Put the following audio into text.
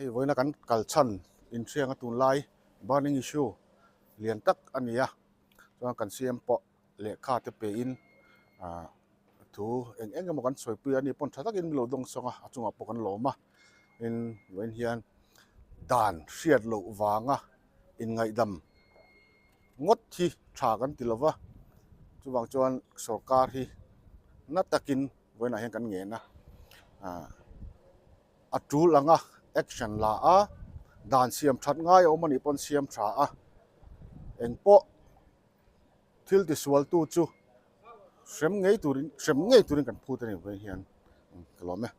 Hei vawiina kan kal chhan inhrianga tunlai burning issue lian tak a ni a, chuan kan CM pawh lehkha te pein ah thu eng eng emaw kan sawipui a ni pawn tha takin min lo dawng sawng a, a chungah pawh kan lawm a, tin vawiin hian dan hriat loh vanga inngaihdam ngawt hi tha kan ti lova, chuvang chuan sorkar hi na takin vawiinah hian kan ngen a ah. A tul anga action la a, dan siam that ngai a awm a nih pawn siam tha a, engpawh thil tisual tu chu hrem ngei turin hrem ngei turin kan phut a ni vawiin hian ka lawm e.